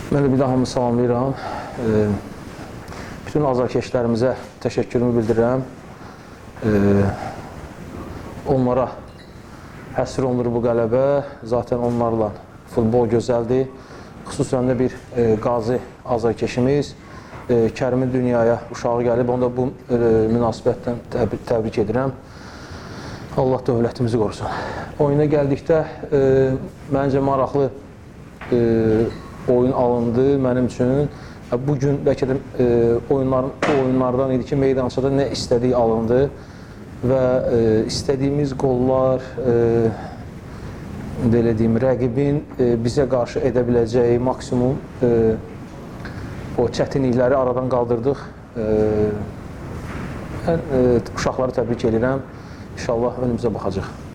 Mən də bir daha hamını salamlayıram. Bütün azarkeşlərimizə təşəkkürümü bildirirəm. Onlara həsr olunur bu qələbə. Zaten onlarla futbol gözəldir. Xüsusən də bir qazi azarkeşimiz Kərimin dünyaya uşağı gəlib. Onu da bu münasibətlə təbrik edirəm. Allah dövlətimizi qorusun. Oyuna gəldikdə məncə maraqlı oyun alındı mənim üçün. Bugün bəlkə də oyunların o oyunlardan idi ki, meydançada nə istədiyi alındı və istədiyimiz qollar, belə deyim, rəqibin bizə qarşı edə biləcəyi maksimum o çətinlikləri aradan qaldırdıq. Mən uşaqları təbrik edirəm. İnşallah önümüzə baxacaq.